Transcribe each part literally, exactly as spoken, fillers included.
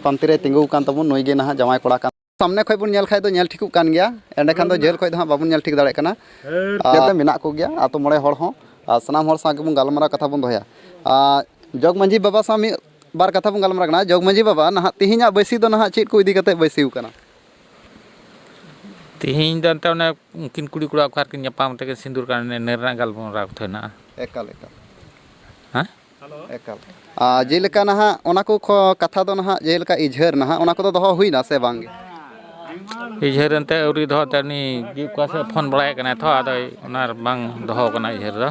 ᱯᱟᱱᱛᱮ ᱨᱮ ᱛᱤᱸᱜᱩ ᱟᱠᱟᱱ ᱛᱟᱵᱚᱱ, ᱱᱩᱭ ᱜᱮ ᱱᱟᱦᱟᱜ ᱡᱟᱶᱟᱭ ᱠᱚᱲᱟ ᱠᱟᱱ᱾ ᱥᱟᱢᱱᱮ ᱠᱷᱚᱱ ᱵᱚᱱ ᱧᱮᱞ ᱠᱷᱟᱱ ᱫᱚ ᱧᱮᱞ ᱴᱷᱤᱠᱚᱜ ᱠᱟᱱ ᱜᱮᱭᱟ, ᱮᱸᱰᱮᱠᱷᱟᱱ ᱫᱚ ᱡᱷᱟᱹᱞ ᱠᱷᱚᱱ ᱫᱚ ᱦᱟᱸᱜ ᱵᱟᱵᱚᱱ ᱧᱮᱞ ᱴᱷᱤᱠ ᱫᱟᱲᱮᱭᱟᱜ ᱠᱟᱱᱟ᱾ ᱟᱨ ᱡᱟᱛᱮ ᱢᱮᱱᱟᱜ ᱠᱚᱜᱮᱭᱟ ᱟᱛᱳ ᱢᱚᱬᱮ ᱦᱚᱲ ᱦᱚᱸ, ᱟᱨ ᱥᱟᱱᱟᱢ ᱦᱚᱲ ᱥᱟᱶ ᱜᱮᱵᱚᱱ ᱜᱟᱞᱢᱟᱨᱟᱣ ᱠᱟᱛᱷᱟ ᱵᱚᱱ ᱫᱚᱦᱚᱭᱟ᱾ ᱟᱨ ᱡᱚᱜᱽ ᱢᱟᱹᱡᱷᱤ ᱵᱟᱵᱟ ᱥᱟᱶ ᱢᱤᱫ ᱵᱟᱨ ᱠᱟᱛᱷᱟ ᱵᱚᱱ ᱜᱟᱞᱢᱟᱨᱟᱣ ᱠᱟᱱᱟ᱾ ᱡᱚᱜᱽ ᱢᱟᱹᱡᱷᱤ ᱵᱟᱵᱟ, ᱱᱟᱦᱟᱜ ᱛᱮᱦᱮᱧᱟᱜ ᱵᱟᱹᱭᱥᱤ ᱫᱚ ᱱᱟᱦᱟᱜ ᱪᱮᱫ ᱠᱚ ᱤᱫᱤ ᱠᱟᱛᱮ ᱵᱟᱹᱭᱥᱤ ᱟᱠᱟᱱᱟ? ᱛᱮᱦᱮᱧ ᱫᱚ ᱮᱱᱛᱮ ᱚᱱᱮ ᱩᱱᱠᱤᱱ ᱠᱩᱲᱤ ᱠᱚᱲᱟ ᱚᱠᱟ ᱨᱮᱠᱤᱱ ᱧᱟᱯᱟᱢ ᱛᱮᱠᱤᱱ ᱥᱤᱸᱫᱩᱨ ᱠᱟᱱ, ᱤᱱᱟᱹ ᱨᱮᱱᱟᱜ ᱜᱟᱞᱢᱟᱨᱟᱣ ᱠᱚ ᱛᱟᱦᱮᱱᱟ᱾ ᱮᱠᱟᱞ, ᱮᱠᱟᱞ᱾ ᱦᱮᱸ? ᱟᱨ ᱡᱮᱞᱮᱠᱟ ᱱᱟᱦᱟᱜ ᱚᱱᱟ ᱠᱚ ᱠᱷᱚ-, ᱠᱟᱛᱷᱟ ᱫᱚ ᱱᱟᱦᱟᱜ ᱡᱮᱞᱮᱠᱟ ᱤᱡᱷᱟᱹᱨ ᱱᱟᱦᱟᱜ, ᱚᱱᱟ ᱠᱚᱫᱚ ᱫᱚᱦᱚ ᱦᱩᱭᱱᱟ ᱥᱮ ᱵᱟᱝ ᱜᱮ? ᱤᱡᱷᱟᱹᱨ ᱮᱱᱛᱮ ᱟᱹᱣᱨᱤ ᱫᱚᱦᱚ ᱛᱮ, ᱩᱱᱤ ᱚᱠᱟ ᱥᱮᱫ ᱯᱷᱳᱱ ᱵᱟᱲᱟᱭᱮᱫ ᱠᱟᱱᱟᱭ ᱛᱷᱚ, ᱟᱫᱚ ᱚᱱᱟ ᱵᱟᱝ ᱫᱚᱦᱚ ᱠᱟᱱᱟ ᱤᱡᱷᱟᱹᱨ ᱫᱚ᱾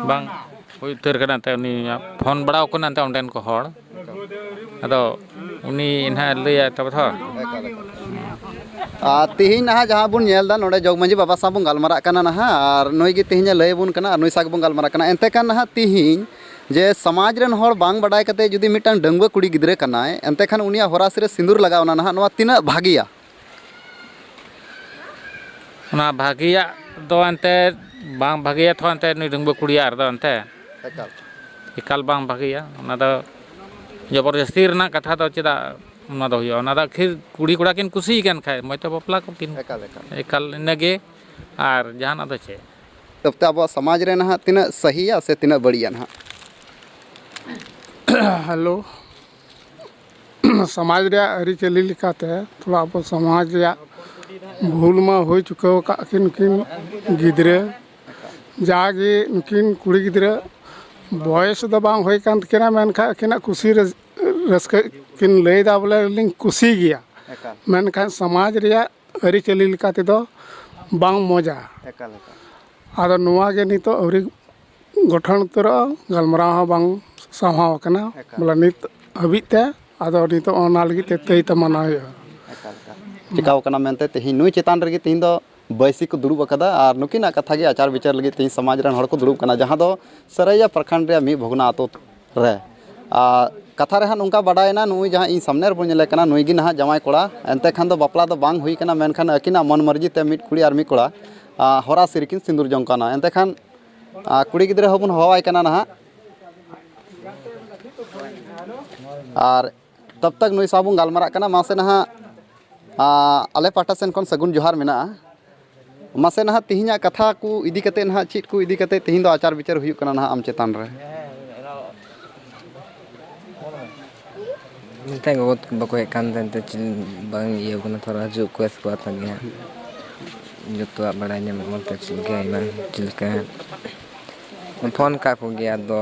ᱵᱟᱝ ᱦᱩᱭ ᱩᱛᱟᱹᱨ ᱠᱟᱱᱟ ᱮᱱᱛᱮ, ᱩᱱᱤ ᱯᱷᱳᱱ ᱵᱟᱲᱟ ᱟᱠᱚ ᱠᱟᱱᱟ ᱮᱱᱛᱮ ᱚᱸᱰᱮᱱ ᱠᱚ ᱦᱚᱲ᱾ ᱟᱫᱚ ᱩᱱᱤ ᱱᱟᱦᱟᱜ ᱞᱟᱹᱭᱟᱭ ᱛᱚᱵᱮ ᱛᱷᱚ᱾ ᱟᱨ ᱛᱤᱦᱤᱧ ᱱᱟᱦᱟᱜ ᱡᱟᱦᱟᱸ ᱵᱚᱱ ᱧᱮᱞ ᱮᱫᱟ, ᱱᱚᱰᱮ ᱡᱚᱜᱽ ᱢᱟᱹᱡᱷᱤ ᱵᱟᱵᱟ ᱥᱟᱶ ᱵᱚᱱ ᱜᱟᱞᱢᱟᱨᱟᱜ ᱠᱟᱱᱟ ᱱᱟᱦᱟᱜ, ᱟᱨ ᱱᱩᱭ ᱜᱮ ᱛᱤᱦᱤᱧᱮ ᱞᱟᱹᱭ ᱟᱵᱚᱱ ᱠᱟᱱᱟ, ᱟᱨ ᱱᱩᱭ ᱥᱟᱶ ᱜᱮᱵᱚᱱ ᱜᱟᱞᱢᱟᱨᱟᱜ ᱠᱟᱱᱟ᱾ ᱮᱱᱛᱮ ᱠᱷᱟᱱ ᱱᱟᱦᱟᱜ ᱛᱤᱦᱤᱧ ᱡᱮ ᱥᱚᱢᱟᱡᱽ ᱨᱮᱱ ᱦᱚᱲ ᱵᱟᱝ ᱵᱟᱰᱟᱭ ᱠᱟᱛᱮ ᱡᱩᱫᱤ ᱢᱤᱫᱴᱟᱝ ᱰᱟᱺᱜᱩᱣᱟᱹ ᱠᱩᱲᱤ ᱜᱤᱫᱽᱨᱟᱹ ᱠᱟᱱᱟᱭ, ᱮᱱᱛᱮ ᱠᱷᱟᱱ ᱩᱱᱤᱭᱟᱜ ᱦᱚᱨᱟᱥᱤ ᱨᱮ ᱥᱤᱸᱫᱩᱨ ᱞᱟᱜᱟᱣ ᱮᱱᱟ ᱱᱟᱦᱟᱜ, ᱱᱚᱣᱟ ᱛᱤᱱᱟᱹᱜ ᱵᱷᱟᱹᱜᱤᱭᱟ? ᱚᱱᱟ ᱵᱷᱟᱹᱜᱤᱭᱟᱜ ᱫᱚ ᱮᱱᱛᱮ ᱵᱟᱝ ᱵᱷᱟᱹᱜᱤᱭᱟ ᱛᱷᱚ, ᱮᱱᱛᱮ ᱱᱩᱭ ᱰᱟᱺᱜᱩᱣᱟᱹ ᱠᱩᱲᱤᱭᱟᱜ ᱨᱮᱫᱚ ᱮᱱᱛᱮ ᱮᱠᱟᱞ᱾ ᱮᱠᱟᱞ ᱵᱟᱝ ᱵᱷᱟᱹᱜᱤᱭᱟ᱾ ᱚᱱᱟ ᱫᱚ ᱡᱚᱵᱚᱨᱡᱚᱥᱛᱤ ᱨᱮᱱᱟᱜ ᱠᱟᱛᱷᱟ ᱫᱚ ᱪᱮᱫᱟᱜ ᱚᱱᱟ ᱫᱚ ᱦᱩᱭᱩᱜᱼᱟ? ᱚᱱᱟ ᱫᱚ ᱟᱹᱠᱷᱤᱨ ᱠᱩᱲᱤ ᱠᱚᱲᱟ ᱠᱤᱱ ᱠᱩᱥᱤ ᱟᱠᱟᱱ ᱠᱷᱟᱡ ᱢᱚᱡᱽ ᱛᱮ ᱵᱟᱯᱞᱟ ᱠᱚᱠᱤᱱ᱾ ᱮᱠᱟᱞ, ᱮᱠᱟᱞ᱾ ᱮᱠᱟᱞ ᱤᱱᱟᱹᱜᱮ, ᱟᱨ ᱡᱟᱦᱟᱱᱟᱜ ᱫᱚ ᱪᱮᱫ? ᱛᱚᱵᱛᱮ ᱟᱵᱚᱣᱟᱜ ᱥᱚᱢᱟᱡᱽ ᱨᱮ ᱱᱟᱦᱟᱜ ᱛᱤᱱᱟᱹᱜ ᱥᱟᱹᱦᱤᱭᱟ ᱥᱮ ᱛᱤᱱᱟᱹᱜ ᱵᱟᱹᱲᱤᱡᱼᱟ ᱱᱟᱦᱟᱜ? ᱦᱮᱞᱳ᱾ ᱥᱚᱢᱟᱡᱽ ᱨᱮᱭᱟᱜ ᱟᱹᱨᱤᱪᱟᱹᱞᱤ ᱞᱮᱠᱟᱛᱮ ᱛᱷᱚᱲᱟ ᱟᱵᱚ ᱥᱚᱢᱟᱡᱽ ᱨᱮᱭᱟᱜ ᱵᱷᱩᱞ ᱢᱟ ᱦᱩᱭ ᱪᱩᱠᱟᱹᱣ ᱟᱠᱟᱫ ᱠᱤᱱ, ᱱᱩᱠᱤᱱ ᱜᱤᱫᱽᱨᱟᱹ᱾ ᱡᱟᱜᱮ ᱱᱩᱠᱤᱱ ᱠᱩᱲᱤ ᱜᱤᱫᱽᱨᱟᱹ ᱵᱚᱭᱮᱥ ᱫᱚ ᱵᱟᱝ ᱦᱩᱭ ᱠᱟᱱ ᱛᱟᱹᱠᱤᱱᱟ, ᱢᱮᱱᱠᱷᱟᱱ ᱟᱹᱠᱤᱱᱟᱜ ᱠᱩᱥᱤ ᱨᱟᱹᱥ-, ᱨᱟᱹᱥᱠᱟᱹ ᱠᱤᱱ ᱞᱟᱹᱭᱫᱟ, ᱵᱚᱞᱮ ᱞᱤᱧ ᱠᱩᱥᱤ ᱜᱮᱭᱟ᱾ ᱮᱠᱟᱞ᱾ ᱢᱮᱱᱠᱷᱟᱱ ᱥᱚᱢᱟᱡᱽ ᱨᱮᱭᱟᱜ ᱟᱹᱨᱤᱪᱟᱹᱞᱤ ᱞᱮᱠᱟ ᱛᱮᱫᱚ ᱵᱟᱝ ᱢᱚᱡᱟ᱾ ᱮᱠᱟᱞ, ᱮᱠᱟᱞ᱾ ᱟᱫᱚ ᱱᱚᱣᱟ ᱜᱮ ᱱᱤᱛᱚᱜ ᱟᱹᱣᱨᱤ ᱜᱚᱴᱷᱚᱱ ᱩᱛᱟᱹᱨᱚᱜᱼᱟ, ᱜᱟᱞᱢᱟᱨᱟᱣ ᱦᱚᱸ ᱵᱟᱝ ᱥᱟᱶᱦᱟᱣ ᱟᱠᱟᱱᱟ᱾ ᱮᱠᱟᱞ᱾ ᱵᱚᱞᱮ ᱱᱤᱛ ᱦᱟᱹᱵᱤᱡ ᱛᱮ, ᱟᱫᱚ ᱱᱤᱛᱚᱜ ᱚᱱᱟ ᱞᱟᱹᱜᱤᱫ ᱛᱮ ᱛᱟᱹᱭ ᱛᱟᱢᱟᱱᱟ ᱦᱩᱭᱩᱜᱼᱟ᱾ ᱮᱠᱟᱞ, ᱮᱠᱟᱞ᱾ ᱪᱤᱠᱟᱣ ᱠᱟᱱᱟ ᱢᱮᱱᱛᱮ ᱛᱮᱦᱮᱧ ᱱᱩᱭ ᱪᱮᱛᱟᱱ ᱨᱮᱜᱮ ᱛᱮᱦᱮᱧ ᱫᱚ ᱵᱟᱹᱭᱥᱤ ᱠᱚ ᱫᱩᱲᱩᱵ ᱟᱠᱟᱫᱟ ᱟᱨ ᱱᱩᱠᱤᱱᱟᱜ ᱠᱟᱛᱷᱟ ᱜᱮ ᱟᱪᱟᱨ ᱵᱤᱪᱟᱹᱨ ᱞᱟᱹᱜᱤᱫ ᱛᱮᱦᱮᱧ ᱥᱚᱢᱟᱡᱽ ᱨᱮᱱ ᱦᱚᱲ ᱠᱚ ᱫᱩᱲᱩᱵ ᱠᱟᱱᱟ, ᱡᱟᱦᱟᱸ ᱫᱚ ᱥᱟᱹᱨᱟᱹᱭᱟ ᱯᱨᱚᱠᱷᱚᱸᱰ ᱨᱮᱭᱟᱜ ᱢᱤᱫ ᱵᱷᱚᱜᱽᱱᱟ ᱟᱛᱳ ᱨᱮ᱾ ᱟᱨ ᱠᱟᱛᱷᱟ ᱨᱮ ᱦᱟᱸᱜ ᱱᱚᱝᱠᱟ ᱵᱟᱰᱟᱭᱮᱱᱟ, ᱱᱩᱭ ᱡᱟᱦᱟᱸ ᱤᱧ ᱥᱟᱢᱱᱮ ᱨᱮᱵᱚᱱ ᱧᱮᱞᱮ ᱠᱟᱱᱟ, ᱱᱩᱭ ᱜᱮ ᱱᱟᱦᱟᱜ ᱡᱟᱶᱟᱭ ᱠᱚᱲᱟ᱾ ᱮᱱᱛᱮ ᱠᱷᱟᱱ ᱫᱚ ᱵᱟᱯᱞᱟ ᱫᱚ ᱵᱟᱝ ᱦᱩᱭ ᱠᱟᱱᱟ, ᱢᱮᱱᱠᱷᱟᱱ ᱟᱹᱠᱤᱱᱟᱜ ᱢᱚᱱ ᱢᱟᱹᱨᱡᱤ ᱛᱮ ᱢᱤᱫ ᱠᱩᱲᱤ ᱟᱨ ᱢᱤᱫ ᱠᱚᱲᱟ, ᱟᱨ, ᱦᱚᱨᱟᱥᱤ ᱨᱮᱠᱤᱱ ᱥᱤᱸᱫᱩᱨ ᱡᱚᱝ ᱠᱟᱱᱟ᱾ ᱮᱱᱛᱮ ᱠᱷᱟᱱ, ᱟᱨ, ᱠᱩᱲᱤ ᱜᱤᱫᱽᱨᱟᱹ ᱦᱚᱸᱵᱚᱱ ᱦᱚᱦᱚᱣᱟᱭ ᱠᱟᱱᱟ ᱱᱟᱦᱟᱜ᱾ ᱟᱨ ᱛᱟᱵ ᱛᱟᱠ ᱱᱩᱭ ᱥᱟᱶ ᱵᱚᱱ ᱜᱟᱞᱢᱟᱨᱟᱜ ᱠᱟᱱᱟ᱾ ᱢᱟᱥᱮ ᱱᱟᱦᱟᱜ, ᱟᱸ, ᱟᱞᱮ ᱯᱟᱦᱴᱟ ᱥᱮᱱ ᱠᱷᱚᱱ ᱥᱟᱹᱜᱩᱱ ᱡᱚᱦᱟᱨ ᱢᱮᱱᱟᱜᱼᱟ᱾ ᱢᱟᱥᱮ ᱱᱟᱦᱟᱜ ᱛᱮᱦᱮᱧᱟᱜ ᱠᱟᱛᱷᱟ ᱠᱚ ᱤᱫᱤ ᱠᱟᱛᱮ ᱱᱟᱦᱟᱜ, ᱪᱮᱫ ᱠᱚ ᱤᱫᱤ ᱠᱟᱛᱮ ᱛᱮᱦᱮᱧ ᱫᱚ ᱟᱪᱟᱨ ᱵᱤᱪᱟᱹᱨ ᱦᱩᱭᱩᱜ ᱠᱟᱱᱟ ᱱᱟᱦᱟᱜ ᱟᱢ ᱪᱮᱛᱟᱱ ᱨᱮ? ᱢᱮᱛᱟᱭ ᱜᱚᱜᱚ ᱛᱟᱠᱚ ᱵᱟᱠᱚ ᱦᱮᱡ ᱠᱟᱱ ᱛᱟᱦᱮᱸ ᱛᱮ ᱪᱮᱫ ᱵᱟᱝ ᱤᱭᱟᱹ ᱠᱟᱱᱟ, ᱛᱷᱚᱲᱟ ᱦᱤᱡᱩᱜ ᱠᱚ ᱥᱮ ᱠᱚ ᱟᱛᱟᱝ ᱜᱮ ᱦᱟᱸᱜ᱾ ᱡᱚᱛᱚᱣᱟᱜ ᱵᱟᱲᱟᱭ ᱧᱟᱢᱚᱜ ᱠᱟᱱ ᱛᱮ ᱪᱮᱫ ᱞᱮᱠᱟ ᱵᱟᱝ ᱪᱮᱫ ᱞᱮᱠᱟ᱾ ᱯᱷᱳᱱ ᱠᱟᱜ ᱠᱚᱜᱮᱭᱟ, ᱟᱫᱚ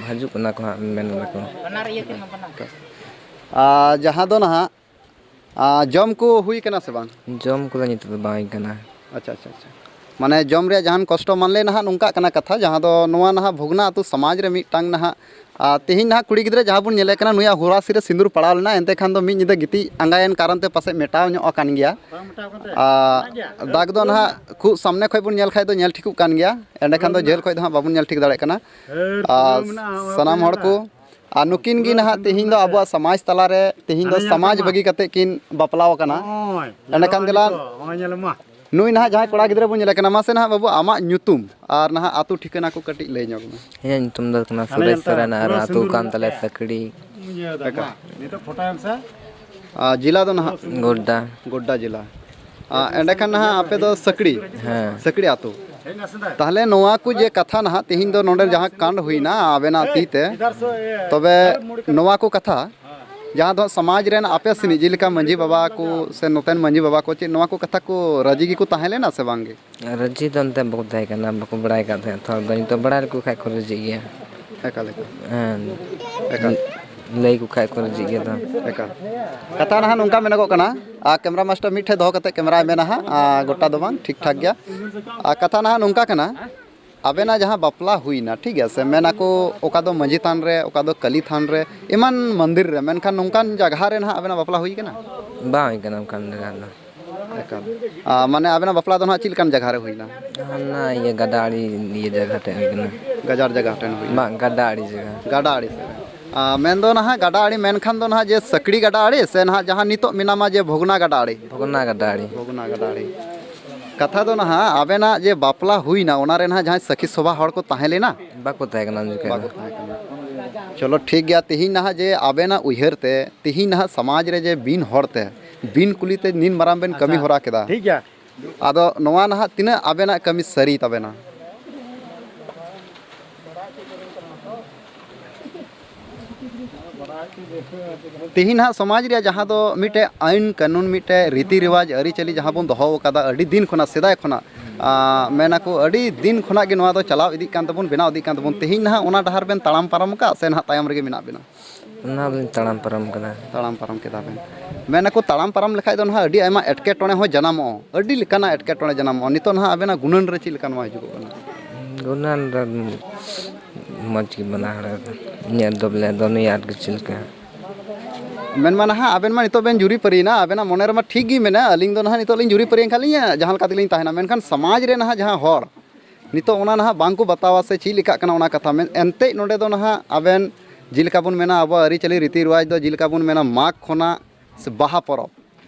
ᱦᱤᱡᱩᱜ ᱠᱟᱱᱟ ᱠᱚ ᱦᱟᱸᱜ, ᱢᱮᱱ ᱫᱟᱠᱚ᱾ ᱟᱨ ᱡᱟᱦᱟᱸ ᱫᱚ ᱱᱟᱦᱟᱜ, ᱟᱨ ᱡᱚᱢ ᱠᱚ ᱦᱩᱭ ᱠᱟᱱᱟ ᱥᱮ ᱵᱟᱝ? ᱡᱚᱢ ᱠᱚᱫᱚ ᱱᱤᱛᱚᱜ ᱫᱚ ᱵᱟᱝ ᱦᱩᱭ ᱠᱟᱱᱟ᱾ ᱟᱪᱪᱷᱟ, ᱟᱪᱪᱷᱟ, ᱟᱪᱪᱷᱟ᱾ ᱢᱟᱱᱮ ᱡᱚᱢ ᱨᱮᱭᱟᱜ ᱡᱟᱦᱟᱱ ᱠᱚᱥᱴᱚ, ᱢᱟᱱᱞᱮ ᱱᱟᱦᱟᱜ ᱱᱚᱝᱠᱟᱜ ᱠᱟᱱᱟ ᱠᱟᱛᱷᱟ, ᱡᱟᱦᱟᱸ ᱫᱚ ᱱᱚᱣᱟ ᱱᱟᱦᱟᱜ ᱵᱷᱩᱜᱽᱱᱟ ᱟᱹᱛᱩ ᱥᱚᱢᱟᱡᱽ ᱨᱮ ᱢᱤᱫᱴᱟᱝ ᱱᱟᱦᱟᱜ, ᱟᱨ ᱛᱮᱦᱮᱧ ᱱᱟᱦᱟᱜ ᱠᱩᱲᱤ ᱜᱤᱫᱽᱨᱟᱹ ᱡᱟᱦᱟᱸ ᱵᱚᱱ ᱧᱮᱞᱮ ᱠᱟᱱᱟ, ᱱᱩᱭᱟᱜ ᱦᱚᱨᱟᱥᱤ ᱨᱮ ᱥᱤᱸᱫᱩᱨ ᱯᱟᱲᱟᱣ ᱞᱮᱱᱟ, ᱮᱱᱛᱮ ᱠᱷᱟᱱ ᱫᱚ ᱢᱤᱫ ᱧᱤᱫᱟᱹ ᱜᱤᱛᱤᱡ ᱟᱸᱜᱟᱭᱮᱱ ᱠᱟᱨᱚᱱ ᱛᱮ ᱯᱟᱥᱮᱡ ᱢᱮᱴᱟᱣ ᱧᱚᱜ ᱟᱠᱟᱱ ᱜᱮᱭᱟ᱾ ᱟᱨ ᱫᱟᱜᱽ ᱫᱚ ᱱᱟᱦᱟᱜ ᱠᱷᱩᱵ ᱥᱟᱢᱱᱮ ᱠᱷᱚᱱ ᱵᱚᱱ ᱧᱮᱞ ᱠᱷᱟᱡ ᱫᱚ ᱧᱮᱞ ᱴᱷᱤᱠᱚᱜ ᱠᱟᱱ ᱜᱮᱭᱟ, ᱮᱸᱰᱮᱠᱷᱟᱱ ᱫᱚ ᱡᱷᱟᱹᱞ ᱠᱷᱚᱱ ᱫᱚ ᱦᱟᱸᱜ ᱵᱟᱵᱚᱱ ᱧᱮᱞ ᱴᱷᱤᱠ ᱫᱟᱲᱮᱭᱟᱜ ᱠᱟᱱᱟ᱾ ᱟᱨ ᱥᱟᱱᱟᱢ ᱦᱚᱲ ᱠᱚ, ᱟᱨ ᱱᱩᱠᱤᱱ ᱜᱮ ᱱᱟᱦᱟᱜ ᱛᱮᱦᱮᱧ ᱫᱚ ᱟᱵᱚᱣᱟᱜ ᱥᱚᱢᱟᱡᱽ ᱛᱟᱞᱟᱨᱮ ᱛᱮᱦᱮᱧ ᱫᱚ ᱥᱚᱢᱟᱡᱽ ᱵᱟᱹᱜᱤ ᱠᱟᱛᱮ ᱠᱤᱱ ᱵᱟᱯᱞᱟᱣ ᱟᱠᱟᱱᱟ᱾ ᱮᱸᱰᱮᱠᱷᱟᱱ ᱫᱮᱞᱟ, ᱱᱩᱭ ᱱᱟᱦᱟᱜ ᱡᱟᱦᱟᱸᱭ ᱠᱚᱲᱟ ᱜᱤᱫᱽᱨᱟᱹ ᱵᱚᱱ ᱧᱮᱞᱮ ᱠᱟᱱᱟ, ᱢᱟᱥᱮ ᱱᱟᱦᱟᱜ ᱵᱟᱹᱵᱩ ᱟᱢᱟᱜ ᱧᱩᱛᱩᱢ ᱟᱨ ᱱᱟᱦᱟᱜ ᱟᱹᱛᱩ ᱴᱷᱤᱠᱟᱹᱱᱟ ᱠᱚ ᱠᱟᱹᱴᱤᱡ ᱞᱟᱹᱭ ᱧᱚᱜ ᱢᱮ᱾ ᱤᱧᱟᱹᱜ ᱧᱩᱛᱩᱢ ᱫᱚ ᱠᱟᱱᱟ ᱥᱩᱨᱮᱥ ᱥᱚᱨᱮᱱ ᱟᱨ ᱟᱹᱛᱩ ᱠᱟᱱ ᱛᱟᱞᱮᱭᱟ ᱥᱟᱹᱠᱲᱤ᱾ ᱟᱨ ᱡᱮᱞᱟ ᱫᱚ ᱱᱟᱦᱟᱜ? ᱜᱳᱰᱰᱟ᱾ ᱜᱳᱰᱰᱟ ᱡᱮᱞᱟ᱾ ᱟᱨ ᱮᱸᱰᱮᱠᱷᱟᱱ ᱱᱟᱦᱟᱜ ᱟᱯᱮ ᱫᱚ ᱥᱟᱹᱠᱲᱤ? ᱦᱮᱸ᱾ ᱥᱟᱹᱠᱲᱤ ᱟᱹᱛᱩ᱾ ᱛᱟᱦᱚᱞᱮ ᱱᱚᱣᱟ ᱠᱚ ᱡᱮ ᱠᱟᱛᱷᱟ ᱱᱟᱦᱟᱜ ᱛᱮᱦᱮᱧ ᱫᱚ ᱱᱚᱰᱮ ᱡᱟᱦᱟᱸ ᱠᱟᱱᱰ ᱦᱩᱭᱱᱟ ᱟᱵᱮᱱᱟᱜ ᱛᱤ ᱛᱮ, ᱛᱚᱵᱮ ᱱᱚᱣᱟ ᱠᱚ ᱠᱟᱛᱷᱟ ᱡᱟᱦᱟᱸ ᱫᱚ ᱥᱚᱢᱟᱡᱽ ᱨᱮᱱ ᱟᱯᱮ ᱥᱮᱱᱤᱡ ᱡᱮᱞᱮᱠᱟ ᱢᱟᱹᱡᱷᱤ ᱵᱟᱵᱟ ᱠᱚ ᱥᱮ ᱱᱚᱛᱮᱱ ᱢᱟᱹᱡᱷᱤ ᱵᱟᱵᱟ ᱠᱚ, ᱪᱮᱫ ᱱᱚᱣᱟ ᱠᱚ ᱠᱟᱛᱷᱟ ᱠᱚ ᱨᱟᱹᱡᱤ ᱜᱮᱠᱚ ᱛᱟᱦᱮᱸ ᱞᱮᱱᱟ ᱥᱮ ᱵᱟᱝ ᱜᱮ? ᱨᱟᱹᱡᱤ ᱫᱚ ᱮᱱᱛᱮ ᱵᱟᱠᱚ ᱛᱟᱦᱮᱸ ᱠᱟᱱᱟ, ᱵᱟᱠᱚ ᱵᱟᱲᱟᱭ ᱠᱟᱱ ᱛᱟᱦᱮᱸᱫ᱾ ᱛᱷᱚᱲᱟ ᱫᱚ ᱱᱤᱛᱚᱜ ᱵᱟᱲᱟᱭ ᱞᱮᱠᱚ ᱠᱷᱟᱡ ᱠᱚ ᱨᱟᱹᱡᱤᱜ ᱜᱮᱭᱟ᱾ ᱮᱠᱟᱞ, ᱮᱠᱟᱞ᱾ ᱦᱮᱸ᱾ ᱮᱠᱟᱞ᱾ ᱞᱟᱹᱭ ᱟᱠᱚ ᱠᱷᱟᱡ ᱠᱚ ᱨᱟᱹᱡᱤᱜ ᱜᱮᱭᱟ ᱛᱚ᱾ ᱮᱠᱟᱞ᱾ ᱠᱟᱛᱷᱟ ᱱᱟᱦᱟᱜ ᱱᱚᱝᱠᱟ ᱢᱮᱱᱚᱜᱚᱜ ᱠᱟᱱᱟ, ᱟᱨ ᱠᱮᱢᱨᱟ ᱢᱟᱥᱴᱟᱨ ᱢᱤᱫ ᱴᱷᱮᱡ ᱫᱚᱦᱚ ᱠᱟᱛᱮ ᱠᱮᱢᱨᱟᱭ ᱢᱮᱱᱟ ᱦᱟᱸᱜ, ᱟᱨ ᱜᱚᱴᱟ ᱫᱚ ᱵᱟᱝ, ᱴᱷᱤᱠ ᱴᱷᱟᱠ ᱜᱮᱭᱟ᱾ ᱟᱨ ᱠᱟᱛᱷᱟ ᱱᱟᱦᱟᱜ ᱱᱚᱝᱠᱟ ᱠᱟᱱᱟ, ᱟᱵᱮᱱᱟᱜ ᱡᱟᱦᱟᱸ ᱵᱟᱯᱞᱟ ᱦᱩᱭᱱᱟ, ᱴᱷᱤᱠ ᱜᱮᱭᱟ ᱥᱮ, ᱢᱮᱱ ᱟᱠᱚ ᱚᱠᱟ ᱫᱚ ᱢᱟᱹᱡᱷᱤ ᱛᱷᱟᱱ ᱨᱮ, ᱚᱠᱟ ᱫᱚ ᱠᱟᱹᱞᱤ ᱛᱷᱟᱱ ᱨᱮ, ᱮᱢᱟᱱ ᱢᱚᱱᱫᱤᱨ ᱨᱮ, ᱢᱮᱱᱠᱷᱟᱱ ᱱᱚᱝᱠᱟᱱ ᱡᱟᱭᱜᱟ ᱨᱮ ᱱᱟᱦᱟᱜ ᱟᱵᱮᱱᱟᱜ ᱵᱟᱯᱞᱟ ᱦᱩᱭ ᱠᱟᱱᱟ? ᱵᱟᱝ ᱦᱩᱭ ᱠᱟᱱᱟ ᱚᱱᱠᱟᱱ ᱡᱟᱭᱜᱟ ᱨᱮᱫᱚ᱾ ᱮᱠᱟᱞ᱾ ᱟᱨ ᱢᱟᱱᱮ ᱟᱵᱮᱱᱟᱜ ᱵᱟᱯᱞᱟ ᱫᱚ ᱱᱟᱦᱟᱜ ᱪᱮᱫ ᱞᱮᱠᱟᱱ ᱡᱟᱭᱜᱟ ᱨᱮ ᱦᱩᱭᱱᱟ? ᱦᱟᱱᱟ ᱤᱭᱟᱹ ᱜᱟᱰᱟ ᱟᱲᱮ, ᱤᱭᱟᱹ ᱡᱟᱭᱜᱟ ᱴᱷᱮᱱ ᱦᱩᱭ ᱠᱟᱱᱟ᱾ ᱜᱟᱡᱟᱲ ᱡᱟᱭᱜᱟ ᱴᱷᱮᱱ ᱦᱩᱭᱱᱟ? ᱵᱟᱝ, ᱜᱟᱰᱟ ᱟᱲᱮ ᱡᱟᱭᱜᱟ᱾ ᱜᱟᱰᱟ ᱟᱲᱮ ᱥᱮᱫ ᱨᱮ᱾ ᱟᱨ ᱢᱮᱱᱫᱚ ᱱᱟᱦᱟᱜ ᱜᱟᱰᱟ ᱟᱲᱮ ᱢᱮᱱᱠᱷᱟᱱ ᱫᱚ ᱱᱟᱦᱟᱜ ᱡᱮ ᱥᱟᱹᱠᱲᱤ ᱜᱟᱰᱟ ᱟᱲᱮ ᱥᱮ ᱱᱟᱦᱟᱜ ᱡᱟᱦᱟᱸ ᱱᱤᱛᱚᱜ ᱢᱮᱱᱟᱢᱟ ᱡᱮ ᱵᱷᱚᱜᱽᱱᱟ ᱜᱟᱰᱟ ᱟᱲᱮ? ᱵᱷᱚᱜᱽᱱᱟ ᱜᱟᱰᱟ ᱟᱲᱮ᱾ ᱵᱷᱚᱜᱽᱱᱟ ᱜᱟᱰᱟ ᱟᱲᱮ᱾ ᱠᱟᱛᱷᱟ ᱫᱚ ᱱᱟᱦᱟᱜ ᱟᱵᱮᱱᱟᱜ ᱡᱮ ᱵᱟᱯᱞᱟ ᱦᱩᱭᱱᱟ, ᱚᱱᱟ ᱨᱮ ᱱᱟᱦᱟᱜ ᱡᱟᱦᱟᱸᱭ ᱥᱟᱹᱠᱷᱤ ᱥᱚᱵᱷᱟ ᱦᱚᱲ ᱠᱚ ᱛᱟᱦᱮᱸ ᱞᱮᱱᱟ? ᱵᱟᱠᱚ ᱛᱟᱦᱮᱸ ᱠᱟᱱᱟ ᱩᱱ ᱡᱚᱠᱷᱮᱡ ᱵᱟᱠᱚ ᱫᱚ᱾ ᱛᱟᱦᱮᱸ ᱠᱟᱱᱟ᱾ ᱪᱚᱞᱚ ᱴᱷᱤᱠ ᱜᱮᱭᱟ, ᱛᱤᱦᱤᱧ ᱱᱟᱦᱟᱜ ᱡᱮ ᱟᱵᱮᱱᱟᱜ ᱩᱭᱦᱟᱹᱨ ᱛᱮ ᱛᱤᱦᱤᱧ ᱱᱟᱦᱟᱜ ᱥᱚᱢᱟᱡᱽ ᱨᱮ ᱡᱮ ᱵᱤᱱ ᱦᱚᱲ ᱛᱮ ᱵᱤᱱ ᱠᱩᱞᱤ ᱛᱮ ᱱᱤᱱ ᱢᱟᱨᱟᱝ ᱵᱮᱱ ᱠᱟᱹᱢᱤ ᱟᱪᱪᱷᱟ, ᱦᱚᱨᱟ ᱠᱮᱫᱟ, ᱴᱷᱤᱠ ᱜᱮᱭᱟ᱾ ᱟᱫᱚ ᱱᱚᱣᱟ ᱱᱟᱦᱟᱜ ᱛᱤᱱᱟᱹᱜ ᱟᱵᱮᱱᱟᱜ ᱠᱟᱹᱢᱤ ᱥᱟᱹᱨᱤ ᱛᱟᱵᱮᱱᱟ? ᱛᱤᱦᱤᱧ ᱱᱟᱦᱟᱜ ᱥᱚᱢᱟᱡᱽ ᱨᱮᱭᱟᱜ ᱡᱟᱦᱟᱸ ᱫᱚ ᱢᱤᱫᱴᱮᱡ ᱟᱹᱭᱤᱱ ᱠᱟᱹᱱᱩᱱ, ᱢᱤᱫᱴᱮᱡ ᱨᱤᱛᱤ ᱨᱮᱣᱟᱡᱽ ᱟᱹᱨᱤᱪᱟᱹᱞᱤ ᱡᱟᱦᱟᱸ ᱵᱚᱱ ᱫᱚᱦᱚ ᱟᱠᱟᱫᱟ ᱟᱹᱰᱤ ᱫᱤᱱ ᱠᱷᱚᱱᱟᱜ, ᱥᱮᱫᱟᱭ ᱠᱷᱚᱱᱟᱜ, ᱟᱸ, ᱢᱮᱱᱟᱠᱚ ᱟᱹᱰᱤ ᱫᱤᱱ ᱠᱷᱚᱱᱟᱜ ᱜᱮ ᱱᱚᱣᱟ ᱫᱚ ᱪᱟᱞᱟᱣ ᱤᱫᱤᱜ ᱠᱟᱱ ᱛᱟᱵᱚᱱ, ᱵᱮᱱᱟᱣ ᱤᱫᱤᱜ ᱠᱟᱱ ᱛᱟᱵᱚᱱ, ᱛᱤᱦᱤᱧ ᱱᱟᱦᱟᱜ ᱚᱱᱟ ᱰᱟᱦᱟᱨ ᱵᱮᱱ ᱛᱟᱲᱟᱢ ᱯᱟᱨᱚᱢ ᱟᱠᱟᱫ ᱥᱮ ᱱᱟᱦᱟᱜ ᱛᱟᱭᱚᱢ ᱨᱮᱜᱮ ᱢᱮᱱᱟᱜ ᱵᱮᱱᱟ? ᱚᱱᱟ ᱫᱚᱞᱤᱧ ᱛᱟᱲᱟᱢ ᱯᱟᱨᱚᱢ ᱠᱟᱫᱟ᱾ ᱛᱟᱲᱟᱢ ᱯᱟᱨᱚᱢ ᱠᱮᱫᱟ ᱵᱮᱱ᱾ ᱢᱮᱱᱟᱠᱚ ᱛᱟᱲᱟᱢ ᱯᱟᱨᱚᱢ ᱞᱮᱠᱷᱟᱡ ᱫᱚ ᱱᱟᱦᱟᱜ ᱟᱹᱰᱤ ᱟᱭᱢᱟ ᱮᱴᱠᱮᱴᱚᱬᱮ ᱦᱚᱸ ᱡᱟᱱᱟᱢᱚᱜᱼᱟ, ᱟᱹᱰᱤ ᱞᱮᱠᱟᱱᱟᱜ ᱮᱴᱠᱮᱴᱚᱬᱮ ᱡᱟᱱᱟᱢᱚᱜᱼᱟ᱾ ᱱᱤᱛᱚᱜ ᱱᱟᱦᱟᱜ ᱟᱵᱮᱱᱟᱜ ᱜᱩᱱᱟᱹᱱ ᱨᱮ ᱪᱮᱫ ᱞᱮᱠᱟ ᱱᱚᱣᱟ ᱦᱤᱡᱩᱜᱚᱜ ᱠᱟᱱᱟ? ᱜᱩᱱᱟᱹᱱ ᱫᱚ ᱢᱚᱡᱽ ᱜᱮ ᱵᱟᱱᱟ ᱦᱚᱲ, ᱤᱧᱟᱹᱜ ᱫᱚ ᱵᱚᱞᱮ ᱫᱚ ᱱᱩᱭ ᱟᱨ ᱪᱮᱫ ᱞᱮᱠᱟ? ᱢᱮᱱᱢᱟ ᱱᱟᱦᱟᱜ ᱟᱵᱮᱱ ᱢᱟ ᱱᱤᱛᱚᱜ ᱵᱮᱱ ᱡᱩᱨᱤ ᱯᱟᱹᱨᱤᱭᱮᱱᱟ, ᱟᱵᱮᱱᱟᱜ ᱢᱚᱱᱮ ᱨᱮᱢᱟ ᱴᱷᱤᱠ ᱜᱮ ᱢᱮᱱᱟᱜᱼᱟ, ᱟᱹᱞᱤᱧ ᱫᱚ ᱱᱟᱦᱟᱜ ᱱᱤᱛᱚᱜ ᱞᱤᱧ ᱡᱩᱨᱤ ᱯᱟᱹᱨᱤᱭᱮᱱ ᱠᱷᱟᱱ ᱞᱤᱧ ᱡᱟᱦᱟᱸ ᱞᱮᱠᱟ ᱛᱮᱞᱤᱧ ᱛᱟᱦᱮᱱᱟ, ᱢᱮᱱᱠᱷᱟᱱ ᱥᱚᱢᱟᱡᱽ ᱨᱮ ᱱᱟᱦᱟᱜ ᱡᱟᱦᱟᱸ ᱦᱚᱲ ᱱᱤᱛᱚᱜ ᱚᱱᱟ ᱱᱟᱦᱟᱜ ᱵᱟᱝ ᱠᱚ ᱵᱟᱛᱟᱣᱟ ᱥᱮ ᱪᱮᱫ ᱞᱮᱠᱟᱜ ᱠᱟᱱᱟ ᱚᱱᱟ ᱠᱟᱛᱷᱟ᱾ ᱢᱮᱱ ᱮᱱᱛᱮᱡ ᱱᱚᱰᱮ ᱫᱚ ᱱᱟᱦᱟᱜ ᱟᱵᱮᱱ ᱡᱮᱞᱮᱠᱟ ᱵᱚᱱ ᱢᱮᱱᱟ ᱟᱵᱚᱣᱟᱜ ᱟᱹᱨᱤᱪᱟᱹᱞᱤ ᱨᱤᱛᱤ ᱨᱮᱣᱟᱡᱽ ᱫᱚ ᱡᱮᱞᱮᱠᱟ ᱵᱚᱱ ᱢᱮᱱᱟ ᱢᱟᱜᱽ ᱠᱷᱚᱱᱟᱜ ᱥᱮ ᱵᱟᱦᱟ ᱯᱚᱨᱚᱵᱽ,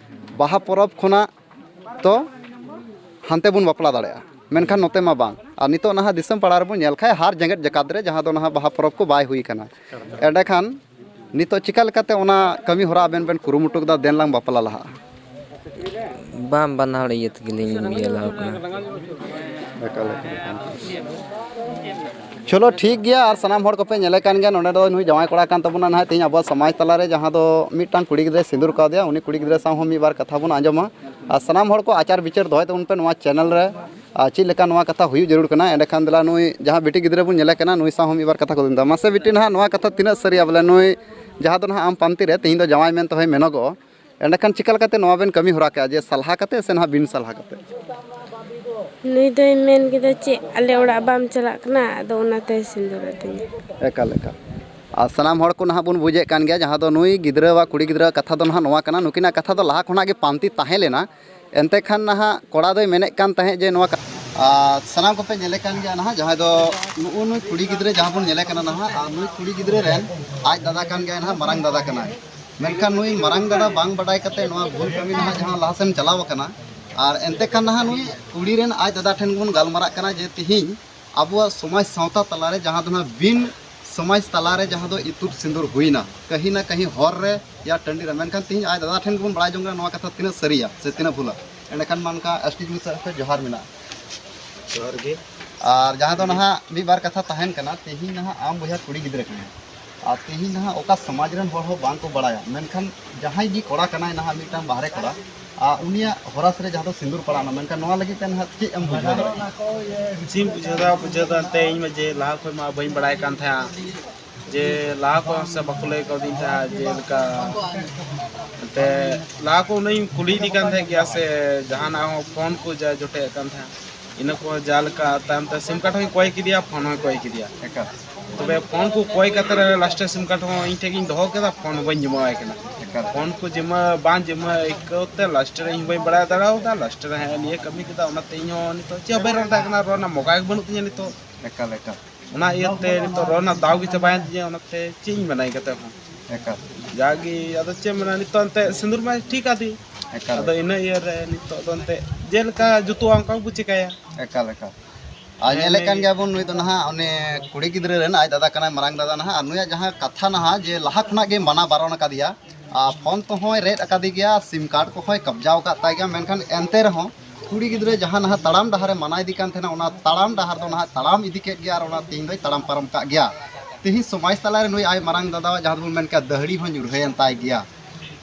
ᱵᱟᱦᱟ ᱯᱚᱨᱚᱵᱽ ᱠᱷᱚᱱᱟᱜ ᱛᱚ ᱦᱟᱱᱛᱮ ᱵᱚᱱ ᱵᱟᱯᱞᱟ ᱫᱟᱲᱮᱭᱟᱜᱼᱟ, ᱢᱮᱱᱠᱷᱟᱱ ᱱᱚᱛᱮ ᱢᱟ ᱵᱟᱝ᱾ ᱟᱨ ᱱᱤᱛᱚᱜ ᱱᱟᱦᱟᱜ ᱫᱤᱥᱚᱢ ᱯᱟᱲᱟ ᱨᱮᱵᱚᱱ ᱧᱮᱞ ᱠᱷᱟᱡ ᱦᱟᱨ ᱡᱮᱜᱮᱛ ᱡᱟᱠᱟᱛ ᱨᱮ ᱡᱟᱦᱟᱸ ᱫᱚ ᱱᱟᱦᱟᱜ ᱵᱟᱦᱟ ᱯᱚᱨᱚᱵᱽ ᱠᱚ ᱵᱟᱭ ᱦᱩᱭ ᱠᱟᱱᱟ, ᱮᱸᱰᱮᱠᱷᱟᱱ ᱱᱤᱛᱚᱜ ᱪᱤᱠᱟ ᱞᱮᱠᱟᱛᱮ ᱚᱱᱟ ᱠᱟᱹᱢᱤ ᱦᱚᱨᱟ ᱟᱵᱮᱱ ᱵᱮᱱ ᱠᱩᱨᱩᱢᱩᱴᱩ ᱠᱮᱫᱟ, ᱫᱮᱱ ᱞᱟᱝ ᱵᱟᱯᱞᱟ ᱞᱟᱦᱟᱜᱼᱟ? ᱵᱟᱝ, ᱵᱟᱱᱟ ᱦᱚᱲ ᱤᱭᱟᱹ ᱛᱮᱜᱮ ᱞᱤᱧ ᱤᱭᱟᱹ ᱞᱟᱦᱟ ᱠᱟᱱᱟ᱾ ᱮᱠᱟᱞ, ᱮᱠᱟᱞ, ᱮᱠᱟᱞ᱾ ᱪᱚᱞᱚ ᱴᱷᱤᱠ ᱜᱮᱭᱟ, ᱟᱨ ᱥᱟᱱᱟᱢ ᱦᱚᱲ ᱠᱚᱯᱮ ᱧᱮᱞᱮ ᱠᱟᱱ ᱜᱮᱭᱟ, ᱱᱚᱰᱮ ᱫᱚ ᱱᱩᱭ ᱡᱟᱶᱟᱭ ᱠᱚᱲᱟ ᱠᱟᱱ ᱛᱟᱵᱚᱱᱟ ᱱᱟᱦᱟᱜ ᱛᱮᱦᱮᱧ ᱟᱵᱚᱣᱟᱜ ᱥᱚᱢᱟᱡᱽ ᱛᱟᱞᱟᱨᱮ, ᱡᱟᱦᱟᱸ ᱫᱚ ᱢᱤᱫᱴᱟᱝ ᱠᱩᱲᱤ ᱜᱤᱫᱽᱨᱟᱹᱭ ᱥᱤᱸᱫᱩᱨ ᱠᱟᱣᱫᱮᱭᱟ, ᱩᱱᱤ ᱠᱩᱲᱤ ᱜᱤᱫᱽᱨᱟᱹ ᱥᱟᱶ ᱦᱚᱸ ᱢᱤᱫ ᱵᱟᱨ ᱠᱟᱛᱷᱟ ᱵᱚᱱ ᱟᱸᱡᱚᱢᱟ᱾ ᱟᱨ ᱥᱟᱱᱟᱢ ᱦᱚᱲ ᱠᱚ ᱟᱪᱟᱨ ᱵᱤᱪᱟᱹᱨ ᱫᱚᱦᱚᱭ ᱛᱟᱵᱚᱱ ᱯᱮ ᱱᱚᱣᱟ ᱪᱮᱱᱮᱞ ᱨᱮ, ᱟᱨ ᱪᱮᱫ ᱞᱮᱠᱟ ᱱᱚᱣᱟ ᱠᱟᱛᱷᱟ ᱦᱩᱭᱩᱜ ᱡᱟᱹᱨᱩᱲ ᱠᱟᱱᱟ᱾ ᱮᱸᱰᱮᱠᱷᱟᱱ ᱫᱮᱞᱟ ᱱᱩᱭ ᱡᱟᱦᱟᱸ ᱵᱤᱴᱤ ᱜᱤᱫᱽᱨᱟᱹ ᱵᱚᱱ ᱧᱮᱞᱮ ᱠᱟᱱᱟ, ᱱᱩᱭ ᱥᱟᱶ ᱦᱚᱸ ᱢᱤᱫ ᱵᱟᱨ ᱠᱟᱛᱷᱟ ᱠᱚ ᱫᱚᱱ ᱮᱫᱟ᱾ ᱢᱟᱥᱮ ᱵᱤᱴᱤ, ᱱᱟᱦᱟᱜ ᱱᱚᱣᱟ ᱠᱟᱛᱷᱟ ᱛᱤᱱᱟᱹᱜ ᱥᱟᱹᱨᱤᱭᱟ, ᱵᱚᱞᱮ ᱱᱩᱭ ᱡᱟᱦᱟᱸ ᱫᱚ ᱱᱟᱦᱟᱜ ᱟᱢ ᱯᱟᱱᱛᱮ ᱨᱮ ᱛᱮᱦᱮᱧ ᱫᱚ ᱡᱟᱶᱟᱭ ᱢᱮᱱᱛᱮ ᱦᱚᱸᱭ ᱢᱮᱱᱚᱜᱚᱜ, ᱮᱸᱰᱮᱠᱷᱟᱱ ᱪᱤᱠᱟ ᱞᱮᱠᱟᱛᱮ ᱱᱚᱣᱟ ᱵᱮᱱ ᱠᱟᱹᱢᱤ ᱦᱚᱨᱟ ᱠᱮᱜᱼᱟ ᱡᱮ ᱥᱟᱞᱦᱟ ᱠᱟᱛᱮ ᱥᱮ ᱱᱟᱦᱟᱜ ᱵᱤᱱ ᱥᱟᱞᱦᱟ ᱠᱟᱛᱮ? ᱱᱩᱭ ᱫᱚᱭ ᱢᱮᱱ ᱠᱮᱫᱟ, "ᱪᱮᱫ ᱟᱞᱮ ᱚᱲᱟᱜ ᱵᱟᱢ ᱪᱟᱞᱟᱜ ᱠᱟᱱᱟ?" ᱟᱫᱚ ᱚᱱᱟᱛᱮᱭ ᱥᱤᱸᱫᱩᱨ ᱟᱹᱫᱤᱧᱟ᱾ ᱮᱠᱟᱞ, ᱮᱠᱟᱞ᱾ ᱟᱨ ᱥᱟᱱᱟᱢ ᱦᱚᱲ ᱠᱚ ᱱᱟᱦᱟᱜ ᱵᱚᱱ ᱵᱩᱡᱮᱫ ᱠᱟᱱ ᱜᱮᱭᱟ, ᱡᱟᱦᱟᱸ ᱫᱚ ᱱᱩᱭ ᱜᱤᱫᱽᱨᱟᱹᱣᱟᱜ, ᱠᱩᱲᱤ ᱜᱤᱫᱽᱨᱟᱹᱣᱟᱜ ᱠᱟᱛᱷᱟ ᱫᱚ ᱱᱟᱦᱟᱜ ᱱᱚᱣᱟ ᱠᱟᱱᱟ, ᱱᱩᱠᱤᱱᱟᱜ ᱠᱟᱛᱷᱟ ᱫᱚ ᱞᱟᱦᱟ ᱠᱷᱚᱱᱟᱜ ᱜᱮ ᱯᱟᱱᱛᱮ ᱛᱟᱦᱮᱸ ᱞᱮᱱᱟ᱾ ᱮᱱᱛᱮ ᱠᱷᱟᱱ ᱱᱟᱦᱟᱜ ᱠᱚᱲᱟ ᱫᱚᱭ ᱢᱮᱱᱮᱫ ᱠᱟᱱ ᱛᱟᱦᱮᱸᱫ ᱡᱮ ᱱᱚᱣᱟ ᱠᱟ-, ᱟᱨ ᱥᱟᱱᱟᱢ ᱠᱚᱯᱮ ᱧᱮᱞᱮ ᱠᱟᱱ ᱜᱮᱭᱟ ᱱᱟᱦᱟᱜ, ᱡᱟᱦᱟᱸᱭ ᱫᱚ ᱱᱩᱜᱼᱩ ᱱᱩᱭ ᱠᱩᱲᱤ ᱜᱤᱫᱽᱨᱟᱹ ᱡᱟᱦᱟᱸ ᱵᱚᱱ ᱧᱮᱞᱮ ᱠᱟᱱᱟ ᱱᱟᱦᱟᱜ, ᱟᱨ ᱱᱩᱭ ᱠᱩᱲᱤ ᱜᱤᱫᱽᱨᱟᱹ ᱨᱮᱱ ᱟᱡ ᱫᱟᱫᱟ ᱠᱟᱱ ᱜᱮᱭᱟᱭ ᱱᱟᱦᱟᱜ, ᱢᱟᱨᱟᱝ ᱫᱟᱫᱟ ᱠᱟᱱᱟᱭ᱾ ᱢᱮᱱᱠᱷᱟᱱ ᱱᱩᱭ ᱢᱟᱨᱟᱝ ᱫᱟᱫᱟ ᱵᱟᱝ ᱵᱟᱰᱟᱭ ᱠᱟᱛᱮ ᱱᱚᱣᱟ ᱵᱷᱩᱞ ᱠᱟᱹᱢᱤ ᱱᱟᱦᱟᱜ ᱡᱟᱦᱟᱸ ᱞᱟᱦᱟ ᱥᱮᱱ ᱪᱟᱞᱟᱣ ᱟᱠᱟᱱᱟ᱾ ᱟᱨ ᱮᱱᱛᱮ ᱠᱷᱟᱱ ᱱᱟᱦᱟᱜ ᱱᱩᱭ ᱠᱩᱲᱤ ᱨᱮᱱ ᱟᱡ ᱫᱟᱫᱟ ᱴᱷᱮᱱ ᱵᱚᱱ ᱜᱟᱞᱢᱟᱨᱟᱜ ᱠᱟᱱᱟ ᱡᱮ ᱛᱤᱦᱤᱧ ᱟᱵᱚᱣᱟᱜ ᱥᱚᱢᱟᱡᱽ ᱥᱟᱶᱛᱟ ᱛᱟᱞᱟᱨᱮ ᱡᱟᱦᱟᱸ ᱫᱚ ᱱᱟᱦᱟᱜ ᱵᱤᱱ ᱥᱚᱢᱟᱡᱽ ᱛᱟᱞᱟᱨᱮ ᱡᱟᱦᱟᱸ ᱫᱚ ᱤᱛᱩᱫ ᱥᱤᱸᱫᱩᱨ ᱦᱩᱭᱱᱟ, ᱠᱟᱹᱦᱤ ᱱᱟ ᱠᱟᱹᱦᱤ ᱦᱚᱨ ᱨᱮ ᱭᱟ ᱴᱟᱺᱰᱤ ᱨᱮ, ᱢᱮᱱᱠᱷᱟᱱ ᱛᱮᱦᱮᱧ ᱟᱡ ᱫᱟᱫᱟ ᱴᱷᱮᱱ ᱜᱮᱵᱚᱱ ᱵᱟᱲᱟᱭ ᱡᱚᱝ ᱠᱟᱱᱟ ᱱᱚᱣᱟ ᱠᱟᱛᱷᱟ ᱛᱤᱱᱟᱹᱜ ᱥᱟᱹᱨᱤᱭᱟ ᱥᱮ ᱛᱤᱱᱟᱹᱜ ᱵᱷᱩᱞᱟ᱾ ᱮᱸᱰᱮᱠᱷᱟᱱ ᱢᱟ ᱚᱱᱠᱟ ᱮᱥ ᱴᱤ ᱴᱤ ᱵᱷᱤ ᱛᱚᱨᱚᱯ ᱠᱷᱚᱱ ᱡᱚᱦᱟᱨ ᱢᱮᱱᱟᱜᱼᱟ᱾ ᱡᱚᱦᱟᱨ ᱜᱮ᱾ ᱟᱨ ᱡᱟᱦᱟᱸ ᱫᱚ ᱱᱟᱦᱟᱜ ᱢᱤᱫ ᱵᱟᱨ ᱠᱟᱛᱷᱟ ᱛᱟᱦᱮᱱ ᱠᱟᱱᱟ, ᱛᱮᱦᱮᱧ ᱱᱟᱦᱟᱜ ᱟᱢ ᱵᱚᱭᱦᱟ ᱠᱩᱲᱤ ᱜᱤᱫᱽᱨᱟᱹ ᱠᱟᱱᱟᱭ, ᱟᱨ ᱛᱮᱦᱮᱧ ᱱᱟᱦᱟᱜ ᱚᱠᱟ ᱥᱚᱢᱟᱡᱽ ᱨᱮᱱ ᱦᱚᱲ ᱦᱚᱸ ᱵᱟᱝ ᱠᱚ ᱵᱟᱲᱟᱭᱟ, ᱢᱮᱱᱠᱷᱟᱱ ᱡᱟᱦᱟᱸᱭ ᱜᱮ ᱠᱚᱲᱟ ᱠᱟᱱᱟᱭ ᱱᱟᱦᱟᱜ, ᱢᱤᱫᱴᱟᱝ ᱵᱟᱦᱨᱮ ᱠᱚᱲᱟ, ᱟᱨ ᱩᱱᱤᱭᱟᱜ ᱦᱚᱨᱟᱥ ᱨᱮ ᱡᱟᱦᱟᱸ ᱫᱚ ᱥᱤᱸᱫᱩᱨ ᱯᱟᱲᱟᱣᱱᱟ, ᱢᱮᱱᱠᱷᱟᱱ ᱱᱚᱣᱟ ᱞᱟᱹᱜᱤᱫ ᱛᱮ ᱱᱟᱦᱟᱜ ᱪᱮᱫ ᱮᱢ ᱵᱩᱡᱷᱟᱹᱣ ᱫᱟᱲᱮᱭᱟᱜᱼᱟ? ᱪᱮᱫ ᱤᱧ ᱵᱩᱡᱷᱟᱹᱣ ᱫᱟ, ᱵᱩᱡᱷᱟᱹᱣ ᱫᱚ ᱮᱱᱛᱮ ᱤᱧ ᱢᱟ ᱡᱮ ᱞᱟᱦᱟ ᱠᱷᱚᱱ ᱢᱟ ᱵᱟᱹᱧ ᱵᱟᱲᱟᱭ ᱠᱟᱱ ᱛᱟᱦᱮᱸᱫᱼᱟ, ᱡᱮ ᱞᱟᱦᱟ ᱠᱚ ᱥᱮ ᱵᱟᱠᱚ ᱞᱟᱹᱭ ᱠᱟᱣᱫᱤᱧ ᱛᱟᱦᱮᱸᱫ, ᱡᱮᱞᱮᱠᱟ ᱮᱱᱛᱮ ᱞᱟᱦᱟ ᱠᱚ ᱩᱱᱟᱹᱜ ᱤᱧ ᱠᱩᱞᱤᱭᱮᱫᱮ ᱠᱟᱱ ᱛᱟᱦᱮᱸᱫ ᱜᱮᱭᱟ ᱥᱮ ᱡᱟᱦᱟᱱᱟᱜ ᱦᱚᱸ ᱯᱷᱳᱱ ᱠᱚ ᱡᱟ ᱡᱚᱴᱮᱫ ᱠᱟᱱ ᱛᱟᱦᱮᱸᱫ, ᱤᱱᱟᱹ ᱠᱚ ᱡᱟ ᱞᱮᱠᱟ ᱛᱟᱭᱚᱢ ᱛᱮ ᱥᱤᱢ ᱠᱟᱨᱰ ᱦᱚᱸᱧ ᱠᱚᱭ ᱠᱮᱫᱮᱭᱟ, ᱯᱷᱳᱱ ᱦᱚᱸᱭ ᱠᱚᱭ ᱠᱮᱫᱮᱭᱟ᱾ ᱮᱠᱟᱞ᱾ ᱛᱚᱵᱮ ᱯᱷᱳᱱ ᱠᱚ ᱠᱚᱭ ᱠᱟᱛᱮ ᱨᱮ ᱞᱟᱥᱴ ᱨᱮ ᱥᱤᱢ ᱠᱟᱨᱰ ᱦᱚᱸ ᱤᱧ ᱴᱷᱮᱱ ᱜᱤᱧ ᱫᱚᱦᱚ ᱠᱮᱫᱟ, ᱯᱷᱳᱱ ᱦᱚᱸ ᱵᱟᱹᱧ ᱡᱤᱢᱟᱹᱣᱟᱭ ᱠᱟᱱᱟ᱾ ᱮᱠᱟᱞ᱾ ᱯᱷᱳᱱ ᱠᱚ ᱡᱤᱢᱟᱹ ᱵᱟᱝ ᱡᱤᱢᱟᱹ ᱟᱹᱭᱠᱟᱹᱣ ᱛᱮ ᱞᱟᱥᱴ ᱨᱮ ᱤᱧ ᱵᱟᱹᱧ ᱵᱟᱲᱟᱭ ᱫᱟᱲᱮᱭᱟᱫᱟ, ᱞᱟᱥᱴ ᱨᱮ ᱦᱮᱸ ᱱᱤᱭᱟᱹ ᱠᱟᱹᱢᱤ ᱠᱮᱫᱟ, ᱚᱱᱟᱛᱮ ᱤᱧ ᱦᱚᱸ ᱱᱤᱛᱚᱜ ᱪᱮᱫ ᱦᱚᱸ ᱵᱟᱹᱧ ᱨᱚᱲ ᱫᱟᱲᱮᱭᱟᱜ ᱠᱟᱱᱟ, ᱨᱚᱲ ᱨᱮᱱᱟᱜ ᱢᱚᱠᱟ ᱜᱮ ᱵᱟᱹᱱᱩᱜ ᱛᱤᱧᱟᱹ ᱱᱤᱛᱚᱜ᱾ ᱮᱠᱟᱞ, ᱮᱠᱟᱞ᱾ ᱚᱱᱟ ᱤᱭᱟᱹᱛᱮ ᱱᱤᱛᱚᱜ ᱨᱚᱲ ᱨᱮᱱᱟᱜ ᱫᱟᱣ ᱜᱮ ᱪᱟᱵᱟᱭᱮᱱ ᱛᱤᱧᱟᱹ, ᱚᱱᱟᱛᱮ ᱪᱮᱫ ᱤᱧ ᱢᱮᱱᱟ ᱤᱱᱠᱟᱹ ᱛᱮᱦᱚᱸ᱾ ᱮᱠᱟᱞ᱾ ᱡᱟᱜᱮ ᱟᱫᱚ ᱪᱮᱫ ᱮᱢ ᱢᱮᱱᱟ, ᱱᱤᱛᱚᱜ ᱮᱱᱛᱮ ᱥᱤᱸᱫᱩᱨ ᱢᱟ ᱴᱷᱤᱠ ᱟᱫᱮ᱾ ᱮᱠᱟᱞ᱾ ᱟᱫᱚ ᱤᱱᱟᱹ ᱤᱭᱟᱹ ᱨᱮ ᱱᱤᱛᱚᱜ ᱫᱚ ᱮᱱᱛᱮ ᱡᱮᱞᱮᱠᱟ ᱡᱩᱛᱩᱜᱼᱟ ᱚᱱᱠᱟ ᱜᱮᱵᱚ ᱪᱤᱠᱟᱹᱭᱟ᱾ ᱮᱠᱟᱞ, ᱮᱠᱟᱞ᱾ ᱟᱨ ᱦᱮᱸ, ᱧᱮᱞᱮᱫ ᱠᱟᱱ ᱱᱤᱭᱟᱹ ᱜᱮᱭᱟᱵᱚᱱ, ᱱᱩᱭ ᱫᱚ ᱱᱟᱦᱟᱜ ᱩᱱᱤ ᱠᱩᱲᱤ ᱜᱤᱫᱽᱨᱟᱹ ᱨᱮᱱ ᱟᱡ ᱫᱟᱫᱟ ᱠᱟᱱᱟᱭ, ᱢᱟᱨᱟᱝ ᱫᱟᱫᱟ ᱱᱟᱦᱟᱜ᱾ ᱟᱨ ᱱᱩᱭᱟᱜ ᱡᱟᱦᱟᱸ ᱠᱟᱛᱷᱟ ᱱᱟᱦᱟᱜ ᱡᱮ ᱞᱟᱦᱟ ᱠᱷᱚᱱᱟᱜ ᱜᱮ ᱢᱟᱱᱟ ᱵᱟᱨᱚᱱ ᱟᱠᱟᱫᱮᱭᱟ, ᱟᱨ ᱯᱷᱳᱱ ᱛᱮᱦᱚᱸᱭ ᱨᱮᱫ ᱟᱠᱟᱫᱮ ᱜᱮᱭᱟ, ᱥᱤᱢ ᱠᱟᱨᱰ ᱠᱚᱦᱚᱸᱭ ᱠᱟᱵᱽᱡᱟᱣ ᱟᱠᱟᱫ ᱛᱟᱭ ᱜᱮᱭᱟ, ᱢᱮᱱᱠᱷᱟᱱ ᱮᱱᱛᱮ ᱨᱮᱦᱚᱸ ᱠᱩᱲᱤ ᱜᱤᱫᱽᱨᱟᱹ ᱡᱟᱦᱟᱸ ᱱᱟᱦᱟᱜ ᱛᱟᱲᱟᱢ ᱰᱟᱦᱟᱨᱮ ᱢᱟᱱᱟ ᱤᱫᱤ ᱠᱟᱱ ᱛᱟᱦᱮᱱᱟ, ᱚᱱᱟ ᱛᱟᱲᱟᱢ ᱰᱟᱦᱟᱨ ᱫᱚ ᱱᱟᱦᱟᱜ ᱛᱟᱲᱟᱢ ᱤᱫᱤ ᱠᱮᱫ ᱜᱮᱭᱟ ᱟᱨ ᱚᱱᱟ ᱛᱮᱦᱮᱧ ᱫᱚᱭ ᱛᱟᱲᱟᱢ ᱯᱟᱨᱚᱢ ᱠᱟᱜ ᱜᱮᱭᱟ᱾ ᱛᱮᱦᱮᱧ ᱥᱚᱢᱟᱡᱽ ᱛᱟᱞᱟᱨᱮ ᱱᱩᱭ ᱟᱡ ᱢᱟᱨᱟᱝ ᱫᱟᱫᱟᱣᱟᱜ ᱡᱟᱦᱟᱸ ᱫᱚᱵᱚᱱ ᱢᱮᱱ ᱠᱮᱭᱟ ᱫᱟᱹᱦᱲᱤ ᱦᱚᱸ ᱧᱩᱨᱦᱟᱹᱭᱮᱱ ᱛᱟᱭ ᱜᱮᱭᱟ᱾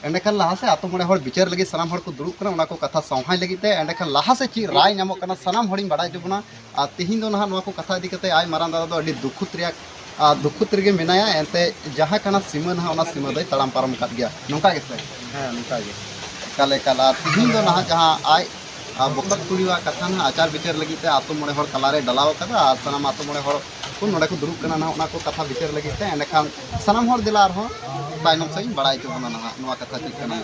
ᱮᱸᱰᱮᱠᱷᱟᱱ ᱞᱟᱦᱟ ᱥᱮᱫ ᱟᱛᱳ ᱢᱚᱬᱮ ᱦᱚᱲ ᱵᱤᱪᱟᱹᱨ ᱞᱟᱹᱜᱤᱫ ᱥᱟᱱᱟᱢ ᱦᱚᱲ ᱠᱚ ᱫᱩᱲᱩᱵ ᱠᱟᱱᱟ, ᱚᱱᱟ ᱠᱚ ᱠᱟᱛᱷᱟ ᱥᱟᱶᱦᱟᱭ ᱞᱟᱹᱜᱤᱫ ᱛᱮ᱾ ᱮᱸᱰᱮᱠᱷᱟᱱ ᱞᱟᱦᱟ ᱥᱮᱫ ᱪᱮᱫ ᱨᱟᱭ ᱧᱟᱢᱚᱜ ᱠᱟᱱᱟ, ᱥᱟᱱᱟᱢ ᱦᱚᱲᱤᱧ ᱵᱟᱲᱟᱭ ᱦᱚᱪᱚ ᱵᱚᱱᱟ᱾ ᱟᱨ ᱛᱮᱦᱮᱧ ᱫᱚ ᱱᱟᱦᱟᱜ ᱱᱚᱣᱟ ᱠᱚ ᱠᱟᱛᱷᱟ ᱤᱫᱤ ᱠᱟᱛᱮ ᱟᱡ ᱢᱟᱨᱟᱝ ᱫᱟᱫᱟ ᱫᱚ ᱟᱹᱰᱤ ᱫᱩᱠᱷᱩᱛ ᱨᱮᱭᱟᱜ, ᱟᱨ ᱫᱩᱠᱷᱩᱛ ᱨᱮᱜᱮ ᱢᱮᱱᱟᱭᱟ᱾ ᱮᱱᱛᱮ ᱡᱟᱦᱟᱸ ᱠᱟᱱᱟ ᱥᱤᱢᱟᱹ ᱱᱟᱦᱟᱜ, ᱚᱱᱟ ᱥᱤᱢᱟᱹ ᱫᱚᱭ ᱛᱟᱲᱟᱢ ᱯᱟᱨᱚᱢ ᱟᱠᱟᱫ ᱜᱮᱭᱟ, ᱱᱚᱝᱠᱟ ᱜᱮᱥᱮ? ᱦᱮᱸ, ᱱᱚᱝᱠᱟ ᱜᱮ᱾ ᱮᱠᱟᱞ, ᱮᱠᱟᱞ᱾ ᱟᱨ ᱛᱮᱦᱮᱧ ᱫᱚ ᱱᱟᱦᱟᱜ ᱡᱟᱦᱟᱸ ᱟᱡ, ᱟᱨ ᱵᱚᱠᱚᱛ ᱠᱩᱲᱤᱣᱟᱜ ᱠᱟᱛᱷᱟ ᱱᱟᱦᱟᱜ ᱟᱪᱟᱨ ᱵᱤᱪᱟᱹᱨ ᱞᱟᱹᱜᱤᱫ ᱛᱮ ᱟᱛᱳ ᱢᱚᱬᱮ ᱦᱚᱲ ᱛᱟᱞᱟᱨᱮ ᱰᱟᱞᱟᱣ ᱟᱠᱟᱫᱟ, ᱟᱨ ᱥᱟᱱᱟᱢ ᱟᱛᱳ ᱢᱚᱬᱮ ᱦᱚᱲ ᱠᱚ ᱱᱚᱰᱮ ᱠᱚ ᱫᱩᱲᱩᱵ ᱠᱟᱱᱟ ᱱᱟᱦᱟᱜ, ᱚᱱᱟ ᱠᱚ ᱠᱟᱛᱷᱟ ᱵᱤᱪᱟᱹᱨ ᱞᱟᱹᱜᱤᱫ ᱛᱮ᱾ ᱮᱸᱰᱮᱠᱷᱟᱱ ᱥᱟᱱᱟᱢ ᱦᱚᱲ ᱫᱮᱞᱟ ᱟᱨᱦᱚᱸ ᱛᱟᱭᱱᱚᱢ ᱥᱮᱫ ᱤᱧ ᱵᱟᱲᱟᱭ ᱦᱚᱪᱚ ᱵᱚᱱᱟ ᱱᱟᱦᱟᱜ ᱱᱚᱣᱟ ᱠᱟᱛᱷᱟ ᱪᱮᱫ ᱠᱟᱱᱟ᱾